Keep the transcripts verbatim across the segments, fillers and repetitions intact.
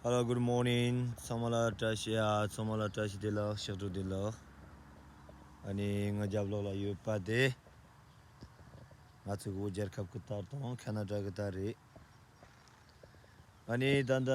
Hello, good morning. ཚང་མ་ལ་བཀྲ་ཤིས། ཨ། ཚང་མ་ལ་བཀྲ་ཤིས་བདེ་ལེགས། ཕྱག་དྲུག་བདེ་ལེགས། ཨ་ནི་ང་རྒྱབ་ལོགས་ལ་ཡོད་པ་དེ་ང་ཚོའི་བོད་རྒྱལ་ཁབ་ཀྱི་དར་དང་ཁ་ན་ཌ་གི་དར་རེད། ཨ་ནི་ད་ལྟ་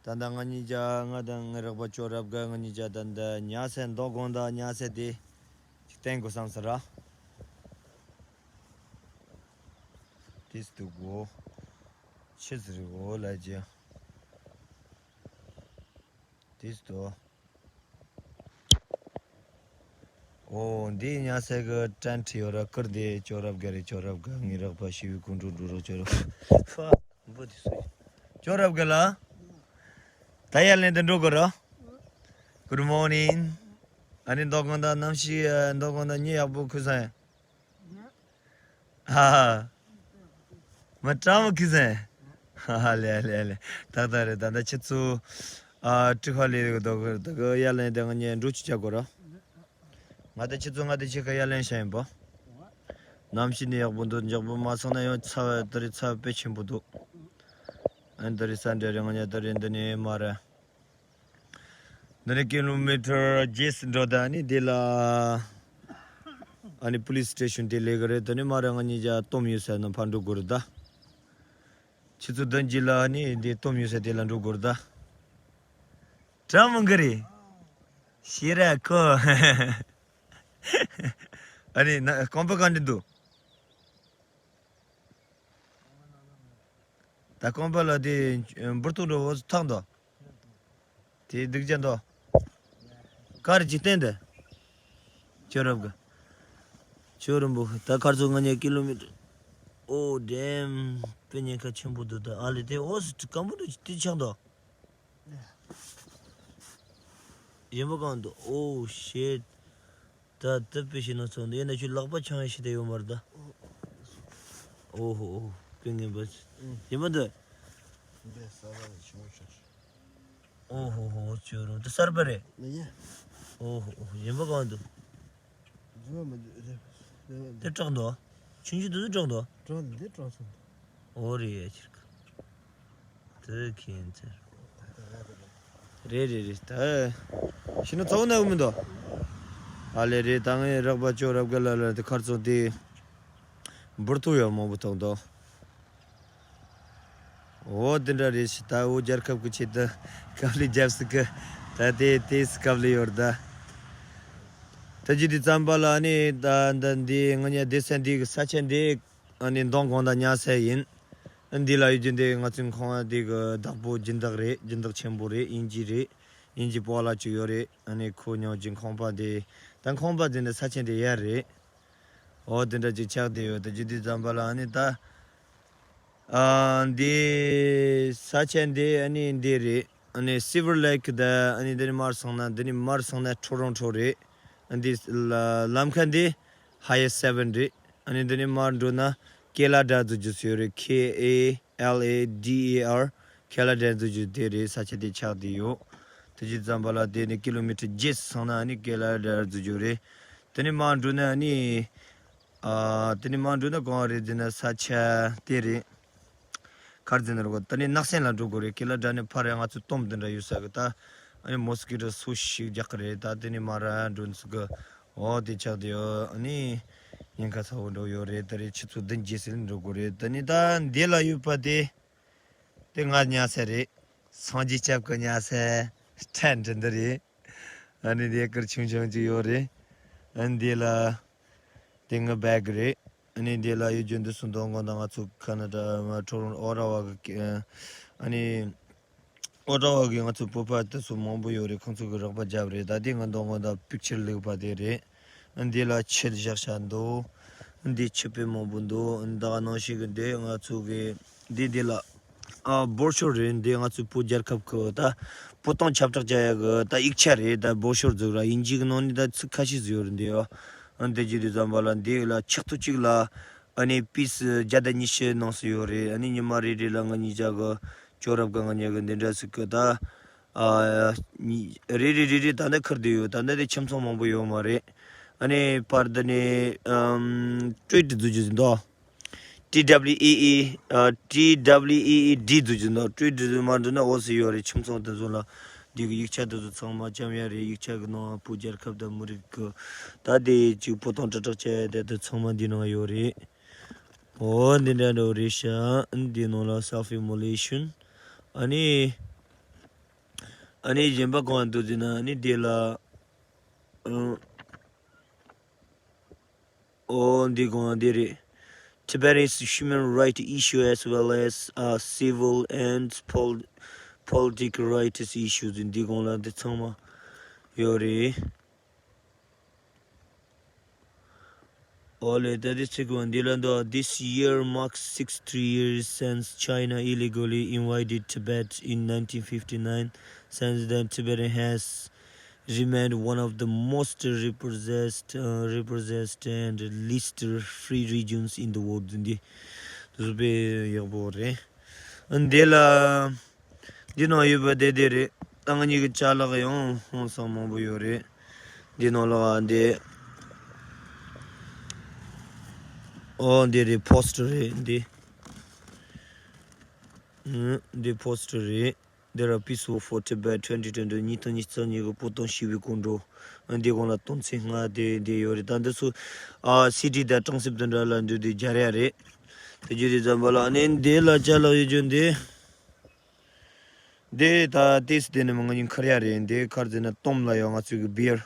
ད་ལྟ་ང་གཉིས་ཀྱ་ང་དང་ངའི་རོགས་པ་ཅོ་རབ་ག་ང་གཉིས་ཀྱ་ད་ལྟ་ཉལ་སའི་མདོ་དགོང་དག་ཉལ་སའི་དེ་ཅིག་བསྟན་དགོས་བསམ་ཟེར་ར། དེ་སྟུག་གོ། ཆི་ཟེར་གོ་ལ་ཅི། དེ་སྟུག་ཨོ། འདི་ཉལ་སའི་གི་ཊེན་ཊི་ཡོད་ར། ཀིར་དེ་ཅོ་རབ་ག་རེད། ཅོ་རབ་ག་ངའི་རོགས་པ་ཞི་བའི་ཀུན་འགྲོ་འགྲོ་རོགས་ཅོ་རབ། ཕ། འབུ་དེ་སུ་ཡིན། ཅོ་རབ་ག་ལ། ད་ཡར་ལེན་དུ་འགྲོ་དགོས་ར། Good morning. ཨ་ནི་མདོ་དགོང་དག་གནམ་གཤིས་ཨ། མདོ་དགོང་དག་གཉིད་ཡག་པོ་ཁུག་སོང་ངས། ཧ་ཧ། མ་སྐྲག་མ་ཁུག་སོང་ངས། ཧ་ཧ། ལེ་ལེ་ལེ། ཏག་ཏག་རེད། ད་ལྟ་ཁྱེད་ཚོ་ཨ། ཊི་ཁ་ལི་གི་དོ་གི་དོ་གི་ཡར་ལེན་དེ་ང་གཉིས་འགྲོ་ཆུ་བྱ་དགོས་ར། ང་དང་ཁྱེད་ཚོ་ང་དང་ཁྱེད་ཀ་ཡར་ལེན་ཤ་ཡིན་པ། གནམ་གཤིས་ནི་ཡག་པོ་འདུག་མགྱོགས་པོ་མ་སོང་ན་ཡང་ཚ་བ་ད་རེས་ཚ་བ་དཔེ་ཆེན་པོ་འདུག་ཨ་ནི་ད་རེས་སན་ཌེ་རེད། ང་གཉིས་ད་རེས་འདི་ནས་མར་ར། འདི་ནས་ཀི་ལོ་མི་ཊར་བརྒྱད་འགྲོ། ད་ནི་འདི་ལ་ཨ་ནི་པུ་ལིས་སི་ཊེ་ཤན་དེ་ལས་ཀ་རེད། ད་ནི་མར་ར་ང་གཉིས་ཀྱ་སྟོམ་ཡོད་ས་ནང་ཕར་འགྲོ་དགོས་རེད་ད། ཁྱེད་ཚོ་དོན་གྱི་ལ་ནི་འདི་སྟོམ་ཡོད་ས་དེ་ལ་འགྲོ་དགོས་རེད་ད། དྲ་མི་འགི་རེད། ཤེས་ར་ཁོ། ཨ་ནི་ན་རྐང་པ་ག་འདྲ་འདུག་ད་རྐང་པ་ལ་དེ་འབུར་ཐོག་འགྲོ་འོ་ཐག་འདུག་དེ་སྡུག་ཅག་འདུག་ག་རེ་ཅིག་བསྟན་ཏེ། ཅོ་རབ་ག་ཅོ་རིན་པོ་ད་ཁར་ཚོ་ང་གཉིས་ཀི་ལོ་མི་ཊར། ཨོ་ཌེམ། དཔེ་ཉེན་ཁ་ཆེན་པོ་འདུག་ད་ཨ་ལེ་དེ་འོ་སི་སྐམ་པོ་འདུག་དེ་ཆགས་འདུག་ཡིན་པ་གང་འདུག་ཨོ་ཤེད། ད་ད་དཔེ་ཤེས་ན་ཚོ་འདི་ཡིན་ན་ཁྱོད་ལག་པ་འཆང་ཡ་ཤེས་དེ་ཡོད་མ་རེད་ད། ཨོ་ཧོ་ཨོ་དཔེ་ངན་པ། ཡིན་པ་འདི། འདི་ས་ལ་ཆུང་ཆུང་། ཨོ་ཧོ་ཧོ་ཅོ་རུ་འདི་གསར་པ་རེད། ཨོ་ཧོ་ཨོ་ཡིན་པ་གང་འདུག་དེ་དྲག་འདུག་ཆུང་ཆུང་དེ་ཚོ་དྲག་འདུག་ཨོ་རེད་ཡ་ཁྱེད་ཀ་དེ་ཁྱེད་ཚེ། རེད་རེད་རེད་ད། ཤི་ན་ཚ་བོ་ན་འུ་མི་འདུག་ཨ་ལེ་རེད་ད། ངའི་རག་པ་ཅོ་རབ་ག་ལ་ལ་དེ་ཁར་ཚོ་དེ། འབུར་ཐུག་ཡོད་མང་པོ་ཐོག་འདུག་འོ་དེ་འདྲ་རེད་ཤི། ད་འོ་རྒྱལ་ཁབ་ཀྱི་ཆེད་དུ་དཀའ་ལས་རྒྱབ་སྲིད་གི་ད་དེ་དེ་སི་དཀའ་ལས་ཡོད་རེད་ད། ད་ཅི་དེ་ཙམ་པ་ལ་ནི་ད་ད་འདི་ང་གཉིས་བསྡད་ས་འདི་གི་ས་ཆ་འདི་ཨ་ནི་མདང་དགོང་དག་ཉལ་ས་ཡིན། འདི་ལ་ཡོད་རྒྱུ་འདི་ང་ཚོའི་ཁང་བ་འདི་གི་བདག་པོ་སྦྱིན་བདག་རེད། སྦྱིན་བདག་ཆེན་པོ་རེད། དབྱིན་ཇི་རེད། དབྱིན་ཇི་པོ་ལ་ཅིག་ཡོད་རེད། ཨ་ནི་ཁོ་ཉོ་རྒྱུ་ཁང་པ་འདི་ད་ཁང་པ་འདི་ནི་ས་ཆ་འདི་ཡར་རེད། འོ་དེ་འདྲ་ཅིག་ཆགས་བསྡད་ཡོད། ད་ཅི་དེ་ཙམ་པ་ལ་ཨ་ནི་ད། ཨ་འདི་ས་ཆ་འདི་ཨ་ནི་འདི་རེད། ཨ་ནི་སི་ལ་ཝར་ལེག་ད་ཨ་ནི་འདི་ནི་མར་སོང་ན་འདི་ནི་མར་སོང་ན་ཊོ་རོན་ཊོ་རེད། ཨ་འདི་ལ་ལམ་ཁ་འདི་ཧའི་ཝེ་སེ་བེན་རེད། ཨ་ནི་འདི་ནི་མར་འགྲོ་ན་ཀེ་ལ་ཌ་འཛུགས་རྒྱུ་ཟེར་ཡོད་རེད། ཁེ་ཨེ་ཨེལ་ཨེ་ཌི་ཨེ་ཨར། ཀེ་ལ་ཌ་འཛུགས་རྒྱུ་དེ་རེད། ས་ཆ་དེ་ཆགས་བསྡད་ཡོད། དེ་ཅི་ཙམ་པ་ལ་དེ་ནི་ཀི་ལོ་མི་ཊར་བརྒྱད་སོང་ན་ཨ་ནི་ཀེ་ལ་ཌ་འཛུགས་རྒྱུ་རེད། དེ་ནི་མར་འགྲོ་ན་ཨ་ནི། ཨ། དེ་ནི་མར་འགྲོ་ན་གང་རེད་ཟེར་ན་ས་ཆ་དེ་རེད། ག་རེ་ཟེར་ན་རོ་ད་ནི་ནགས་གསེང་ལ་འགྲོ་དགོས་རེད། ཀེ་ལ་ཌ་ནི་ཕར་ཡང་ང་ཚོ་སྟོམ་དེ་འདྲ་ཡོད་ས་གི་ད། ཨ་ནི་མོ་སི་ཀི་ཊོ་སུ་ཞིག་རྒྱག་གི་རེད་ད། དེ་ནི་མར་འགྲོ་ཚུགས་གི་འོ་དེ་ཆགས་བསྡད་ཡོད། ཨ་ནི་ཉེན་ཁ་ཚ་བོ་འགྲོ་ཡོད་རེད། ད་རེས་ཆུ་ཚོད་བདུན་བརྒྱད་ཟིན་འགྲོ་དགོས་རེད། ད་ནི་ད་འདི་ལ་ཡོད་པ་དེ། དེ་ང་ཉལ་ས་རེད། སངས་རྒྱས་སྐྱབས་ཀྱི་ཉལ་ས་ཊེན་ཊི་འདི་རེད། ཨ་ནི་དེ་ཀིར་ཆུང་ཆུང་ཅིག་ཡོད་རེད། ཨ་ནི་དེ་ལ་དེ་ངའི་བེག་རེད། ཨ་ནི་དེ་ལ་ཡོད་རྒྱུ་འདི་སུ་མདང་དགོང་དག་ང་ཚོ་ཁ་ན་ཌ་མ་ཊོ་རོན་ཨོ་ཊ་ཝ་གི་ཨ་ནི་ཨོ་ཊ་ཝ་གི་ང་ཚོ་བོད་པ་དེ་ཚོ་མང་པོ་ཡོད་རེད། ཁོང་ཚོ་གི་རོགས་པ་རྒྱབ་རེད། ད་དེ་ང་མདང་དགོང་དག་པིག་ཅར་བླུགས་པ་དེ་རེད། འདི་ལ་ཆུ་བཞག་བཞག་འདུག་འདི་ཆུ་དཔེ་མང་པོ་འདུག་ད་ག་ནང་བཞིན་གྱི་འདི་ང་ཚོ་གི་འདི་འདི་ལ་ ཨ་སྦོར་ཤོར་རེད། འདི་ང་ཚོའི་བོད་རྒྱལ་ཁབ་ཀྱི་ད་བོད་དོན་ཁྱབ་བསྒྲགས་བྱ་ཡག་གི་ད་ཡིག་ཆ་རེད། ད་སྦོར་ཤོར་ཟིག་ར་དབྱིན་ཇི་གི་ནང་ནས་ད་ཚིག་ཁ་ཤས་ཟིག་ཡོད་རེད་འདི་ཡོ། ཨ་འདི་བྱས་དུས་ཙམ་པ་ལ་འདི་ལ་ཆེག་ཏུ་གཅིག་ལ་ཨ་ནི་པི་སི་བརྒྱ་དང་ཉི་ཤུ་གནང་སྲིད་ཡོད་རེད། ཨ་ནི་ཉི་མ་རེ་རེ་ལ་ང་གཉིས་ཆ་གི་ཅོ་རབ་གི་ང་གཉིས་གི་འདི་འདྲ་ཟིག་གི་ད་ཨ་ཉི་རེ་རེ་རེ་རེ་ད་ནི་ཁུར་བསྡད་ཡོད། ད་ནི་དེ་ཁྱིམ་ཚང་མང་པོ་ཡོད་མ་རེད། ཨ་ནི་པར་འདི་ནས་ཨམ་ཊི་ཝི་ཊི་བཟོ་རྒྱུ་ཟིན་དོ། ཊི་ཌབ་ལིའུ་ཨི་ཨི། ཨ། ཊི་ཌབ་ལིའུ་ཨི་ཨི་ཌི་བཟོ་རྒྱུ་ཟིན་དོ། ཊི་ཝི་ཊི་མ་འདྲ་ན་འོ་ཟི་ཡོད་རེད། ཁྱིམ་ཚང་དེ་ཚོ་ལ་འདི་གི་ཡིག་ཆ་དེ་ཚོ་ཚང་མ་བཅམ་ཡ་རེད། ཡིག་ཆ་གི་ནང་བོད་རྒྱལ་ཁབ་དང་མི་རིགས་གི་ད་དེ་ཅིག་བོད་དོན་དྲིལ་བསྒྲགས་བྱ་ཡ་དེ་དེ་ཚང་མ་འདི་ནང་ཡོད་རེད། འོ་འདི་འདྲ་འདྲ་བོ་རེད་ཤག་འདི་ནང་ལ་self immolation། ཨ་ནི་ཨ་ནི་གཞན་པ་གང་འདུག་ཟེར་ན། ཨ་ནི་འདི་ལ་ཨ། འོ་འདི་གང་འདི་རེད། Tibetans human right issue as well as uh, civil and pol- political rights issues འདི་གང་ལ་འདི་ཚང་མ་ཡོད་རེད། ཨོ་ལེ་ད་འདི་ཚིག་གང་འདི་ལ་འདུག This year marks sixty-three years since China illegally invaded Tibet in nineteen fifty-nine. Since then, Tibetan has remained one of the most repressed, uh, repressed and least free regions in the world. འདི་དུ་བེ་ཡག་པོ་རེད། འདི་ལ་འདི་ནང་ཡོད་པ་དེ་དེ་རེད། ད་ང་གཉིས་ཀྱི་ཅ་ལག་ཡང་ཧང་སང་མང་པོ་ཡོད་རེད། འདི་ནང་ལ་འདི་ཨོ་འདི་རེད། པོ་སི་ཊར་རེད་འདི། འདི་པོ་སི་ཊར་རེད། འདི་ར་Peaceful for Tibet twenty twenty ཉིས་སྟོང་ཉི་ཤུ་རྩ་གཉིས་ཀྱི་བོད་དོན་ཞི་བའི་སྐུ་མགྲོན། འདི་གོང་ལ་དོན་ཚན་ལྔ་དེ་འདི་ཡོད་རེད། ད་འདི་ཚོ་ཨ་སི་ཌི་དང་གྲངས་གསེབ་དེ་འདྲ་ལ་འདུས་ཏེ་སྦྱར་ཡ་རེད། དེ་རྒྱུ་དེ་ཙམ་པ་ལ་ཨ་ནི་འདི་ལ་ཅ་ལག་ཡོད་རྒྱུ་འདི། འདི་ད་ཏིས་དེ་ནི་མ་ང་གཉིས་ཁར་ཡ་རེད། འདི་ཁར་ཟེར་ན་གཏོམ་ལ་ཡོད། ང་ཚོའི་གི་བི་ཡར།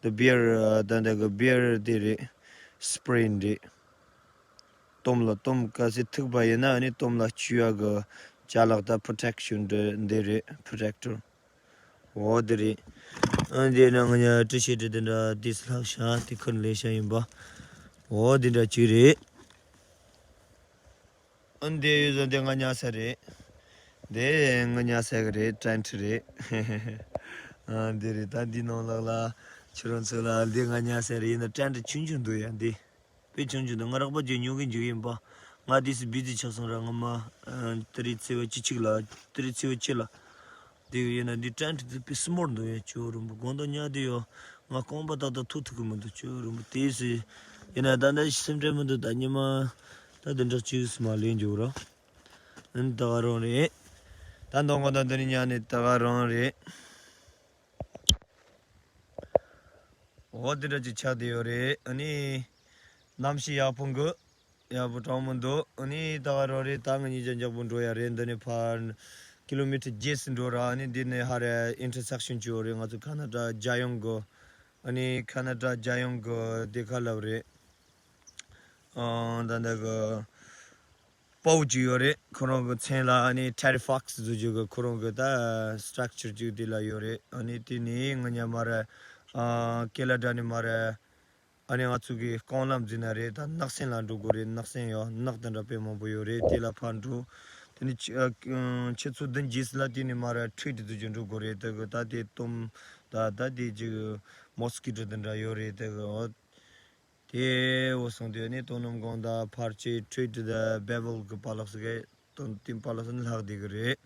འདི་བི་ཡར་ད་འདི་གི་བི་ཡར་དེ་རེད། སི་པི་རིན་རེད། གཏོམ་ལ་གཏོམ་གལ་སྲིད་ཐུག་པ་ཡིན་ན་ཨ་ནི་གཏོམ་ལ་བཅུག་ཡ་གི་ཅ་ལག་ད་པྲོ་ཊེག་ཤན་འདི་འདི་རེད། པྲོ་ཊེག་ཊར། འོ་དེ་རེད། ཨ་འདི་ནང་ང་ཉ་ཏི་ཤི་ཊི་དེ་འདྲ་ཏིས་ལྷག་ཤ་དེ་ཁུར་ལས་ཤ་ཡིན་པ། འོ་དེ་འདྲ་ཅིག་རེད། ཨ་འདི་ཡོད་ཟ་འདི་ང་ཉ་ས་རེད། འདི་ང་ཉ་ས་གི་རེད། ཊེན་ཊི་རེད། ཨ་འདི་རེད། ད་འདི་ནང་ལག་ལ་ཁྱེད་རང་ཚོ་ལ་འདི་ང་ཉ་ས་རེད། ཡིན་ན་ཊེན་ཊི་ཆུང་ཆུང་འདུག་ཡ་འདི། དཔེ་ཆུང་ཆུང་འདུག་ང་རག་པ་ཅིག་ཉོ་གི་འཇུག་ཡིན་པ། ང་དེ་སི་བི་ཛི་ཆགས་སོང་ར། ང་མ་ཨ་ཏི་རི་ཚེ་བ་བཅུ་གཅིག་ལ། ཏི་རི་ཚེ་བ་བཅུ་ལ། དེ་ཡིན་ན་འདི་ཊེན་ཊི་དེ་དཔེ་སི་མོལ་འདུག་ཡ། ཅོ་རུམ་པ་དགོང་དག་ཉལ་དུས་ཡོ། ང་རྐང་པ་ཏག་ཏག་ཐུག་ཐུབ་གི་མི་འདུག་ཅོ་རུམ་པ་དེ་སི། ཡིན་ན་ད་ལྟ་སེམས་ཁྲལ་མི་འདུག་ད་ཉི་མ་ད་དེ་འདྲ་ཅིག་སི་མ་ལེན་འཇུག་ར། ཨན་ད་ག་རང་རེད། ད་མདང་དགོང་དག་འདི་ནས་ཉལ་ནས་ད་ག་རང་རེད། འོ་དེ་འདྲ་ཅིག་ཆགས་བསྡད་ཡོད་རེད། ཨ་ནི་གནམ་གཤིས་ཡག་པོ་འདུག་ཡག་པོ་གྲང་མོ་འདུག་ཨ་ནི་ད་ག་རང་རེད། ད་ང་གཉིས་ཀྱང་མགྱོགས་པོ་འགྲོ་ཡ་རེད། འདི་ནས་ཕར་ཀི་ལོ་མི་ཊར་བརྒྱད་ཙམ་འགྲོ་ར། ཨ་ནི་འདི་ནས་ཧ་རེ་ཨིན་ཊར་སེག་ཤན་ཅིག་ཡོད་རེད། ང་ཚོ་ཁ་ན་ཌ་རྒྱལ་ཡོངས་གི། ཨ་ནི་ཁ་ན་ཌ་རྒྱལ་ཡོངས་གི་དེ་ཁ་ལབ་རེད། ཨ་ད་འདི་གི་པའུ་ཅིག་ཡོད་རེད། ཁོ་རང་གི་མཚན་ལ་ཨ་ནི་ཊེ་རི་ཕོག་སི་བཟོ་རྒྱུ་གི་ཁོ་རང་གི་ད་སི་ཊྲག་ཅར་ཅིག་དེ་ལ་ཡོད་རེད། ཨ་ནི་དེ་ནས་ང་ཉ་མ་ར་ཨ་ཀེ་ལ་ཌ་ནས་མ་ར་ཨ་ནི་ང་ཚོ་གི་རྐང་ལམ་འཛིན་ན་རེད། ད་ནགས་གསེང་ལ་འགྲོ་དགོས་རེད། ནགས་གསེང་ཡོད། ནགས་དེ་འདྲ་དཔེ་མང་པོ་ཡོད་རེད། དེ་ལ་ཕར་འགྲོ། དེ་ནས་ཆུ་ཨ་ཆུ་ཚོད་བདུན་རྗེས་ལ་དེ་ནས་མ་ར་ཊི་རི་ཊི་བཟོ་རྒྱུ་འགྲོ་དགོས་རེད། དེ་གི་ད་དེ་གཏོམ་ད་ད་དེ་ཅིག་མོ་སི་ཀི་ཊོ་དེ་འདྲ་ཡོད་རེད། དེ་གི་འོ། དེ་འོ་སོང་དུས་ནི་དོ་སྣང་གང་དང་ཕར་ཆེ་ཊི་རི་ཊི་དང་བེ་བལ་གི་པ་ལགས་སི་གེ་དོན་ཏིན་པ་ལགས་སི་ནི་ལྷག་བསྡད་གི་རེད།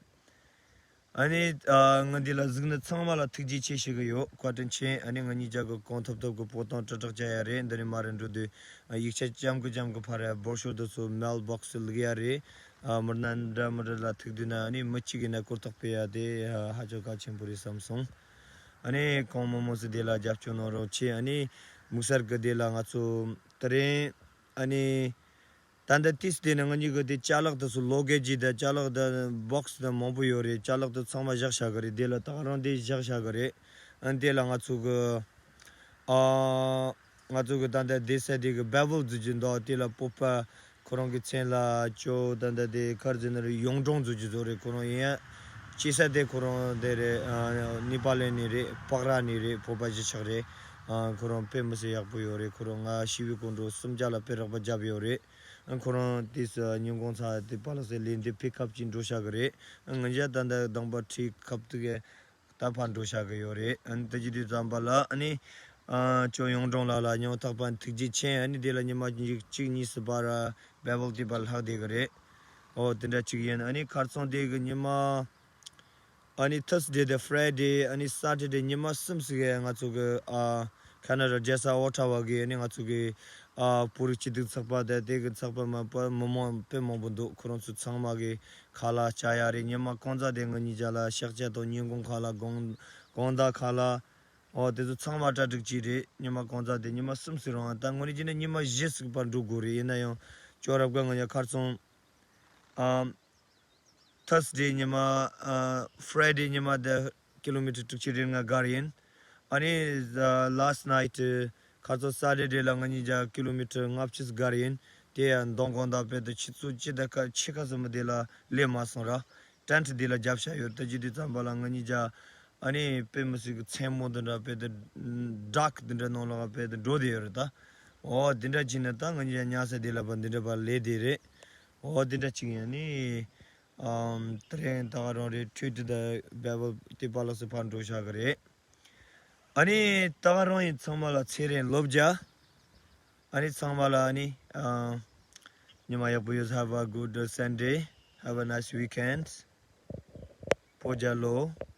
ཨ་ནི་ཨ་ང་འདི་ལ་གཟིགས་ནི་ཚང་མ་ལ་ཐུགས་རྗེ་ཆེ་ཞུ་གི་ཡོད། བཀའ་དྲིན་ཆེ། ཨ་ནི་ང་གཉིས་ཅག་གི་གང་ཐུབ་ཐུབ་གི་བོད་དོན་དྲིལ་བསྒྲགས་བྱ་ཡ་རེད། འདི་ནས་མ་རེད་འགྲོ་དུས་ཨ་ཡིག་ཆ་ལྕམ་གི་ལྕམ་གི་ཕར་ར་སྦོར་ཤོར་དུ་ཚོ་མེལ་བོག་སི་ལུག་ཡ་རེད། ཨ་མི་སྣ་འདྲ་མི་འདྲ་ལ་ཐུག་དུས་ན་ཨ་ནི་མི་གཅིག་ཡིན་ན་གོ་རྟོགས་སྤེལ་ཡ་དེ་ཧ་ཅང་གལ་ཆེན་པོ་རེད་བསམ་སོང་། ཨ་ནི་གང་མང་མང་ཟིག་དེ་ལ་རྒྱབ་སྐྱོར་གནང་རོགས་བྱེད། ཨ་ནི་དམིགས་བསལ་གི་དེ་ལ་ང་ཚོ་དེ་རིང་ཨ་ནི་ད་ལྟ་ཏིས་དེ་ནི་ང་གཉིས་གི་དེ་ཅ་ལག་དེ་ཚོ་ལོ་གེ་ཇི་དང་ཅ་ལག་དང་བོག་སི་དང་མང་པོ་ཡོད་རེད། ཅ་ལག་དེ་ཚང་མ་བཞག་བཞག་གི་རེད། དེ་ལ་ད་ག་རང་དེ་བཞག་བཞག་གི་རེད། ཨ་ནི་དེ་ལ་ང་ཚོ་གི་ཨ་ང་ཚོ་གི་ད་ལྟ་སྡོད་ས་དེ་གི་བེ་བལ་བཟོ་རྒྱུ་འདུག་དེ་ལ་སྤོབས་པ་ཁོ་རང་གི་མཚན་ལ་ཅོ་ད་ལྟ་དེ་ག་རེ་ཟེར་ན་རེད། ཡོངས་གྲོང་བཟོ་རྒྱུ་བཟོ་རེད། ཁོ་རང་ཡིན་ཡ་སྐྱེས་ས་དེ་ཁོ་རང་དེ་རེད། ཨ་ནེ་པ་ལི་ནས་རེད། བག་ར་ནས་རེད། བོད་པ་གཞིས་ཆགས་རེད། ཨ་ཁོ་རང་དཔེ་མི་སྲིད་ཡག་པོ་ཡོད་རེད། ཁོ་རང་ང་ཞི་བའི་སྐུ་མགྲོན་གསུམ་ཆ་ལ་དཔེ་རགས་པ་བརྒྱབ་ཡོད་རེད། ཨ་ཁོ་རང་དེས་ཉིན་གུང་ཚ་དེ་པ་ལགས་སེ་ལས་འདི་ཕི་ཁབ་ཅིག་འགྲོ་བཞག་གི་རེད། ཨ་ང་ཅག་ད་ལྟ་དང་པ་ཁྲི་ཁབ་དུ་གི་ད་ཕར་འགྲོ་བཞག་གི་ཡོད་རེད། ཨ་ནི་ད་ཅི་དུས་ཙམ་པ་ལ་ཨ་ནི་ཨ་ཅོ་ཡོང་གྲོང་ལ་ལ་ཉོ་ཐག་པ་ཐུགས་རྗེ་ཆེ། ཨ་ནི་དེ་ལ་ཉི་མ་གཅིག་གཉིས་སུ་པར་བེ་བལ་དེ་པར་ལྷག་བསྡད་གི་རེད། ཨོ་དེ་འདྲ་གཅིག་ཡིན། ཨ་ནི་ཁར་སང་དེ་གི་ཉི་མ། ཨ་ནི་Thursday དང་Friday ཨ་ནི་Saturday ཉི་མ་གསུམ་ཞིག་གི་ང་ཚོ་གི་ཨ་ཁ་ན་ཌ་རྒྱལ་ས་ཨོ་ཊ་ཝ་གི་ཨ་ནི་ང་ཚོ་གི་ཨ་བོད་རིགས་སྤྱི་མཐུན་ཚོགས་པ་དང་དེ་གི་ཚོགས་པ་མ་པ་མི་མང་དཔེ་མང་པོ་འདུག་ཁོ་རང་ཚོ་ཚང་མ་གི་ཁ་ལག་བཅར་ཡ་རེད། ཉི་མ་གང་ཙམ་དེ་ང་གཉིས་ཆ་ལ་ཤག་བཅར་དང་ཉིན་གུང་ཁ་ལག་དགོང་དགོང་དག་ཁ་ལག་ཨོ་དེ་ཚོ་ཚང་མ་གྲ་སྒྲིག་བྱས་རེད། ཉི་མ་གང་ཙམ་དེ་ཉི་མ་གསུམ་ཞིག་རང་ད་དངོས་གནས་བྱས་ན་ཉི་མ་བཞི་ཞིག་བར་འགྲོ་དགོས་རེད། ཡིན་ན་ཡང་ཅོ་རབ་ག་ང་ཡ་ཁར་སང་ཨ། Thursday ཉི་མ་ཨ་Friday ཉི་མ་དེ་ཀི་ལོ་མི་ཊར་དྲུག་ཅུ་རེ་ལྔ་བརྒལ་ཡིན། ཨ་ནི་ཨ་last night ཁ་སང་Saturday ལ་ང་གཉིས་ཀྱ་ཀི་ལོ་མི་ཊར་ལྔ་བཅུ་བརྒལ་ཡིན། དེ་ཡང་མདང་དགོང་དག་དཔེ་དེ་ཆུ་ཚོད་གཅིག་དང་ཁ་ཕྱེད་ཀ་ཙམ་དེ་ལ་སླེབས་མ་སོང་ར། ཊེན་ཊི་དེ་ལ་བརྒྱབ་བཞག་ཡོད། ད་ཅི་དུས་ཙམ་པ་ལ་ང་གཉིས་ཀྱ་ཨ་ནི་དཔེ་མི་སྲིད་ཀྱི་མཚན་མོ་འདི་འདྲ་དཔེ་དེ་dark འདི་འདྲ་ནང་ལ་དཔེ་དེ་འགྲོ་བསྡད་ཡོད་རེད་ད། ཨོ་འདི་འདྲ་བྱས་ན་ད་ང་གཉིས་ཀྱ་ཉལ་ས་དེ་ལ་པ་འདི་འདྲ་པ་ལས་དེ་རེད། ཨོ་དེ་འདྲ་ཅིག་ཡིན་ནི། ཨམ་དེ་རིང་ད་ག་རང་རེད། ཁྲུའུ་ཊི་དང་བེ་བལ་དེ་པ་ལགས་སུ་ཕར་འགྲོ་བཞག་གི་རེད། ཨ་ནི་ད་ག་རང་ཡིན། ཚང་མ་ལ་ཚེ་རིང་ལོ་བརྒྱ། ཨ་ནི་ཚང་མ་ལ་ཨ་ནི་ཨ་ཉི་མ་ཡག་པོ་ཡོད། Have a good Sunday. Have a nice weekend. བོད་རྒྱལ་ལོ།